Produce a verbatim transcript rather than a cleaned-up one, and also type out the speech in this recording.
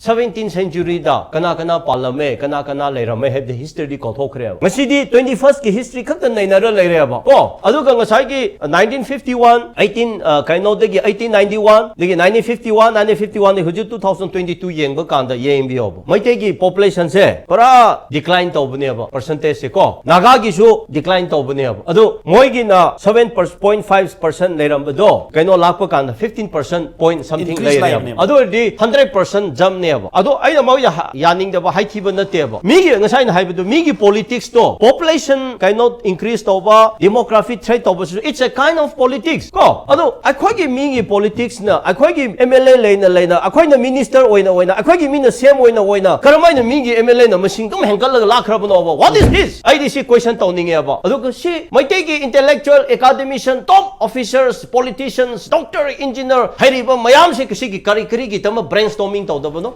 Seventeen ꯁꯦꯟꯆꯨꯔꯤꯗ ꯀꯅꯥ ꯀꯅꯥ ꯄꯥꯜꯂꯝꯃꯦ, ꯀꯅꯥ ꯀꯅꯥ ꯂꯩꯔꯝꯃꯦ ꯍꯥꯏꯕꯗꯤ ꯍꯤꯁꯇ꯭ꯔꯤꯗꯤ ꯀꯥꯎꯊꯣꯛꯈ꯭ꯔꯦꯕ꯫ ꯉꯁꯤꯗꯤ ꯇ꯭ꯋꯦꯟꯇꯤ ꯐꯥꯔꯁꯠꯀꯤ ꯍꯤꯁꯇ꯭ꯔꯤ ꯈꯛꯇ ꯅꯩꯅꯔ ꯂꯩꯔꯦꯕ ꯀꯣ꯫ ꯑꯗꯨꯒ ꯉꯁꯥꯏꯒꯤ ꯅꯥꯏꯟꯇꯤꯟ ꯐꯤꯐꯇꯤ ꯋꯥꯟ ꯑꯩꯠꯇꯤꯟ ꯀꯩꯅꯣꯗꯒꯤ ꯑꯩꯠꯇꯤꯟ ꯅꯥꯏꯟꯇꯤ ꯋꯥꯟ ꯗꯒꯤ nineteen fifty one nineteen fifty ꯋꯥꯟꯗꯒꯤ ꯍꯧꯖꯤꯛ ꯇꯨ ꯊꯥꯎꯖꯟ ꯇ꯭ꯋꯦꯟꯇꯤ ꯇꯨ ꯌꯦꯡꯕ ꯀꯥꯟꯗ ꯌꯦꯡꯕꯤꯌꯣꯕ, ꯃꯩꯇꯩꯒꯤ ꯄꯣꯄꯨꯂꯦꯁꯟꯁꯦ ꯄꯨꯔꯥ ꯗꯤꯀ꯭ꯂꯥꯏꯟ ꯇꯧꯕꯅꯦꯕ, ꯄꯔꯁꯦꯟꯇꯦꯖꯁꯦ ꯀꯣ꯫ ꯅꯥꯒꯥꯒꯤꯁꯨ ꯗꯤꯀ꯭ꯂꯥꯏꯟ ꯇꯧꯕꯅꯦꯕ꯫ ꯑꯗꯨ ꯃꯣꯏꯒꯤꯅ ꯁꯚꯦꯟ ꯄꯣꯏꯟ ꯐꯥꯏꯚ ꯄꯔꯁꯦꯟ ꯂꯩꯔꯝꯕꯗꯣ ꯀꯩꯅꯣ ꯂꯥꯛꯄ ꯀꯥꯟꯗ fifteen percent point something Increase ꯂꯩꯔꯦꯕ꯫ ꯂꯥꯛꯏꯕꯅꯦꯕ꯫ ꯑꯗꯨ ꯑꯣꯏꯔꯗꯤ ꯍꯟꯗ꯭ꯔꯦꯠ ꯄꯔꯁꯦꯟ ꯖꯝꯅꯦꯕ꯫ ꯑꯗꯣ ꯑꯩꯅ ꯃꯣꯏꯗ ꯍ- ꯌꯥꯅꯤꯡꯗꯕ ꯍꯥꯏꯊꯤꯕ ꯅꯠꯇꯦꯕ꯫ ꯃꯤꯒꯤ ꯉꯁꯥꯏꯅ ꯍꯥꯏꯕꯗꯣ ꯃꯤꯒꯤ ꯄꯣꯂꯤꯇꯤꯛꯁꯇꯣ, ꯄꯣꯄꯨꯂꯦꯁꯟ ꯀꯩꯅꯣ ꯏꯟꯀ꯭ꯔꯤꯁ ꯇꯧꯕ, ꯗꯦꯃꯣꯒ꯭ꯔꯥꯐꯤ thread ꯇꯧꯕꯁꯤꯁꯨ, it's a kind of politics ꯀꯣ꯫ ꯑꯗꯣ ꯑꯩꯈꯣꯏꯒꯤ ꯃꯤꯒꯤ ꯄꯣꯂꯤꯇꯤꯛꯁꯅ, ꯑꯩꯈꯣꯏꯒꯤ ꯑꯦꯝ ꯑꯦꯜ ꯑꯦ ꯂꯩꯅ ꯂꯩꯅ, ꯑꯩꯈꯣꯏꯅ ꯃꯤꯅꯤꯁꯇꯔ ꯑꯣꯏꯅ ꯑꯣꯏꯅ, ꯑꯩꯈꯣꯏꯒꯤ ꯃꯤꯅ ꯁꯦꯝ ꯑꯣꯏꯅ ꯑꯣꯏꯅ ꯀꯔꯝꯍꯥꯏꯅ ꯃꯤꯒꯤ ꯑꯦꯝ ꯑꯦꯜ ꯑꯦꯅ ꯃꯁꯤꯡ ꯑꯗꯨꯝ ꯍꯦꯟꯒꯠꯂꯒ ꯂꯥꯛꯈ꯭ꯔꯕꯅꯣꯕ? What is this? ꯑꯩꯗꯤ ꯁꯤ ꯀꯣꯏꯁꯟ ꯇꯧꯅꯤꯡꯉꯦꯕ꯫ ꯑꯗꯨꯒ ꯁꯤ ꯃꯩꯇꯩꯒꯤ ꯏꯟꯇꯦꯂꯦꯛꯆꯨꯑꯦꯜ, ꯑꯦꯀꯥꯗꯦꯃꯤꯁꯤꯌꯟ, ꯇꯣꯞ ꯑꯣꯐꯤꯁꯔꯁ, ꯄꯣꯂꯤꯇꯤꯁꯤꯌꯟꯁ, ꯗꯣꯛꯇꯔ, ꯏꯟꯖꯤꯅꯤꯌꯔ ꯍꯩꯔꯤꯕ ꯃꯌꯥꯝꯁꯦ ꯁꯤꯒꯤ ꯀꯔꯤ ꯀꯔꯤꯒꯤꯗꯃꯛ ꯕ꯭ꯔꯦꯟ ꯁ꯭ꯇꯣꯔꯃꯤꯡ ꯇꯧꯗꯕꯅꯣ?